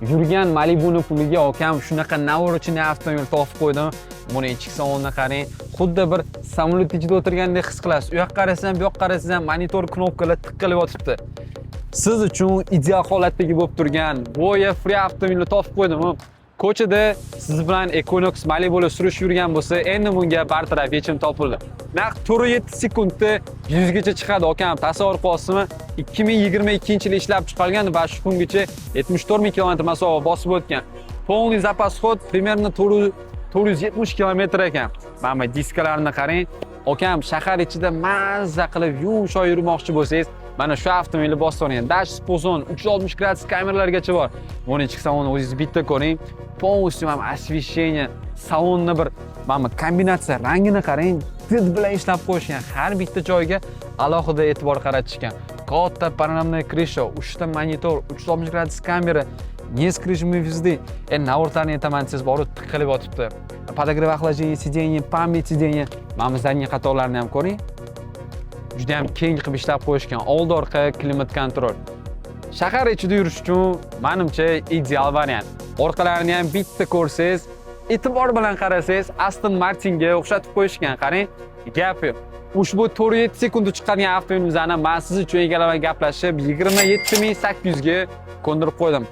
Yurgan Malibuni puliga, akam, shunaqa навороченный avtomobil topib qo'ydim. Buni ichki salonini qarang, xuddi bir samolyot ichida o'tirgandek his qilasiz. U yoqqa qarasangiz ham, bu yoqqa qarasangiz ham monitor, knopkalar tiqilib yotibdi. Siz uchun ideal holatdagi bo'lib turgan Voyah Free avtomobilni topib qo'ydim. Ko'chada siz bilan Equinox, Malibu surishib yurgan bo'lsa, endi bunga bartaraf yechim topildi. Naq 4,7 sekundda 100 gacha chiqadi, akam, tasavvur qilyapsizmi? 2022-yil ishlab chiqarilgan va shu kungacha 74 ming kilometr masofa bosib o'tgan. Полный запас ход примерно 470 kilometr ekan. Mana bu diskalarni qarang. Akam, shahar ichida mazza qilib yumshoq yurmoqchi bo'lsangiz, mana shu avtomobilni bosib oling. Dash spozon, 360 gradus kameralargacha bor. Buni ichki salonni o'zingiz bitta ko'ring. Полностью mana освещение, salonni bir mana kombinatsiya, rangini qarang, did bilan ishlab qo'yishgan. Har bitta joyga alohida e'tibor qaratishgan. Katta панорамная крыша, 3 ta monitor, 360 gradus kamera, нескрижимый везде. Endi наворот larni aytaman desangiz, borib tiqilib yotibdi. Подогрев охлаждение сиденье, память сиденье. Mana bu задний qatorlarni ham ko'ring. Juda ham keng qilib ishlab qo'yishgan. Oldi orqa климат-контроль. Shahar ichida yurish uchun menimcha ideal variant. Orqalarini ham bitta ko'rsangiz, e'tibor bilan qarasangiz, Aston Martinga o'xshatib qo'yishgan. Qarang, gap yo'q. Ushbu 4,7 sekundda chiqadigan avtomobilimizni man siz uchun egalar bilan gaplashib 27 800 ga ko'ndirib qo'ydim.